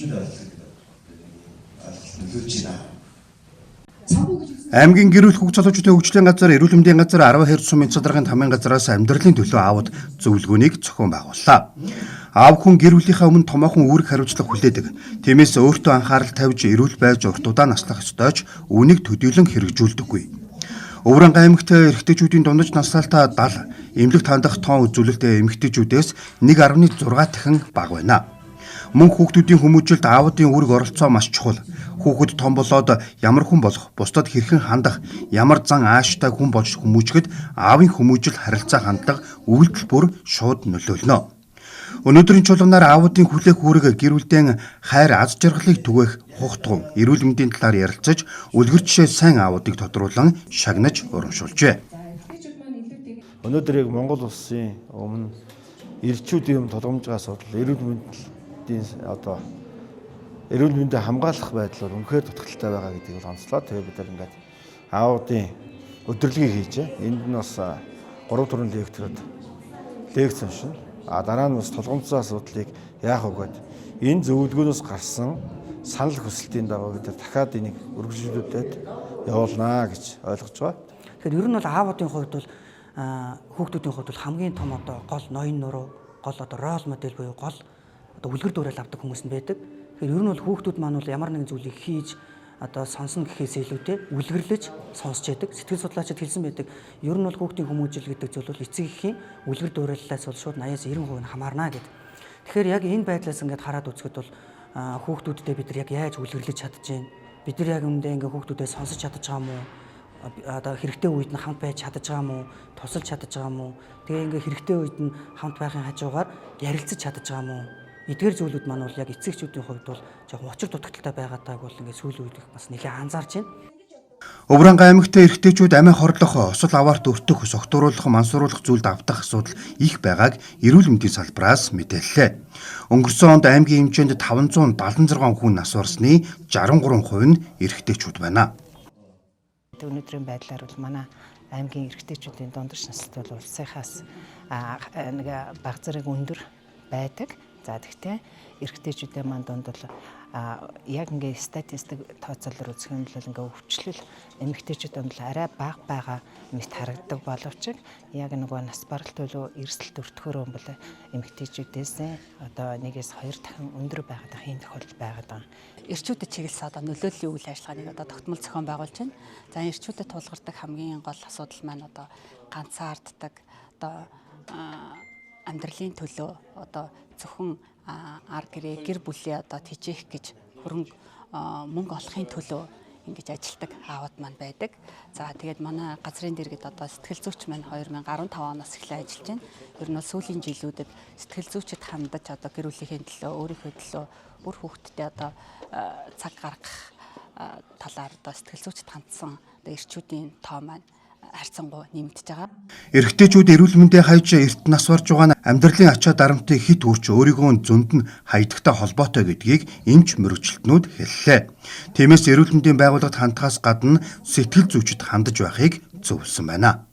эрчүүд ойлгох гэдэг ойлголт нөлөөлж байна. Аймгийн гэр бүл хүүхд залуучуудын хөгжлийн газар, эрүүл мэндийн газар, 12 сумын цадаргын тамийн газраас амьдралын төлөө аавд зөвлөгөөнийг зохион байгууллаа. Аав хүн гэр бүлийнхээ өмнө томоохон үүрэг хариуцлага хүлээдэг. Тиймээс өөртөө анхаарал тавьж эрүүл байж урт удаан наслах ёстой ч үүнийг төдийлөн хэрэгжүүлдэггүй. Өвөрнг аймагт эрэгтэйчүүдийн дундаж наслалтаа 70, эмнэлэгт хандах тоон үзүүлэлт эмэгтэйчүүдээс 1.6 дахин бага байна. Мөн хүүхдүүдийн хүмүүжилд аавуудын үүрэг оролцоо маш чухал. Хүүхэд том болоод ямар хүн болох, бусдад хэрхэн хандах, ямар зан ааштай хүн болж хүмүүжихэд аавын хүмүүжил, харилцаа хандлага, үйлдэл бүр шууд нөлөөлнө. Өнөөдрийн чуулганаар аавуудын хүлээх үүрэг, гэр бүлдээ хайр аз жаргалыг түгээх хугтгун, эрүүл мэндийн талаар ярилцаж, үлгэр жишээ сайн аавуудыг тодруулан шагнаж урамшуулжээ. Өнөөдөр яг Монгол улсын өмнө эрчүүдийн юм тулгамж байгаа асуудал эрүүл мэндийн одоо эрүүл мэндийг хамгаалах байдал бол үнэхээр дутагдалтай байгаа гэдгийг бол онцлоо. Тэгээ бид нар ингээд аавуудын өдөрлөгийг хийжээ. Энд нь бас 3 төрлийн лекторууд лекц уншина. А дараа нь бас тулгамдсан асуудлыг яах вэ гэд энэ зөвлөгөөнөөс гарсан санал хүсэлтийн дагуу бид нар дахиад энийг өргөжлүүлээд явуулнаа гэж ойлгож байгаа. Тэгэхээр ер нь бол аавуудын хувьд бол хүүхдүүдийн хувьд бол хамгийн том одоо гол ноён нуруу, гол одоо role model буюу гол одоо үлгэр дуурайл авдаг хүмүүс нь байдаг. Тэгэхээр ер нь бол хүүхдүүд маань бол ямар нэгэн зүйлийг хийж одоо сонсно гэхээс илүүтэй үлгэрлэж сонсч яадаг. Сэтгэл судлаачид хэлсэн байдаг. Ер нь бол хүүхдийн хүмүүжил гэдэг зүйл бол эцэг эхийн үлгэр дуурайллаас бол шууд 80-аас 90% нь хамаарна гэдэг. Тэгэхээр яг энэ байдлаас ингээд хараад үзэхэд бол хүүхдүүдтэй бид нар яг яаж үлгэрлэж чадаж байна? Бид нар яг үүндээ ингээд хүүхдүүдэд сонсож чадаж байгаа юм уу? Одоо хэрэгтэй үед нь хамт байж чадаж байгаа юм уу? Тусалж чадаж байгаа юм уу? Тэгээ ингээд хэрэгтэй үед нь хамт байхын хажуугаар ярилцаж чадаж байгаа юм уу? Эдгээр зүйлүүд маань бол яг эцэг эхчүүдийн хувьд бол жоохон учир дутагдалтай байгаатайг бол ингээд сүүлийн үед бас нэлээд анзаарч байна. Өвөрнг аймагт эрэгтэйчүүд амиа хорлох, осол аваарт өртөх, согтууруулах, мансууруулах зүйлд автах асуудал их байгааг эрүүл мэндийн салбараас мэдээллээ. Өнгөрсөн онд аймгийн хэмжээнд 576 хүн нас барсны 63% нь эрэгтэйчүүд байна. Өнөөдрийн байдлаар бол манай аймгийн эрэгтэйчүүдийн дундаж наслалт бол улсынхаас нэг бага зэрэг өндөр байдаг. За тэгтээ эрэгтэйчүүдийн маань дунд бол яг ингээ статистик тооцоолоор үзэх юм бол ингээ өвчлөл эмэгтэйчүүд дунд арай бага байгаа мэт харагддаг боловч яг нөгөө нас баралт төлөө эрсдэлд өртөхөөр бол эмэгтэйчүүдээс одоо 1-2 дахин өндөр байгаад байгаа ийм тохиолдол байгаад байгаа. Эрчүүдэд чиглэсэн одоо нөлөөллийн үйл ажиллагааныг одоо тогтмол зохион байгуулж байна. За эрчүүдэд тулгардаг хамгийн гол асуудал маань одоо ганцаарддаг, одоо амьдралын төлөө одоо зөвхөн ар гэрээ гэр бүлээ одоо тэжээх гэж хөрөнгө мөнгө олохын төлөө ингэж ажилтдаг аауд маань байдаг. За тэгээд манай газрын дэргэд одоо сэтгэл зүйч маань 2015 оноос эхлэн ажиллаж байна. Ер нь бол сүүлийн жилүүдэд сэтгэл зүйчэд хандаж одоо гэр бүлийнхээ төлөө, өөрийнхөө төлөө, үр хүүхдтэй одоо цаг гаргах талаар одоо сэтгэл зүйчэд хандсан одоо эрчүүдийн тоо маань харьцангуй нэмэгдэж байгаа. Эрэгтэйчүүд эрүүл мэндээ хайж эрт нас барж байгаа нь амьдралын ачаа дарамтыг хэт үрч өөрийгөө зөнд нь хаядагтай холбоотой гэдгийг эмч мөрөгчлөлтнүүд хэллээ. Тиймээс эрүүл мэндийн байгууллагад хандахаас гадна сэтгэл зүйчэд хандаж байхыг зөвлөсөн байна.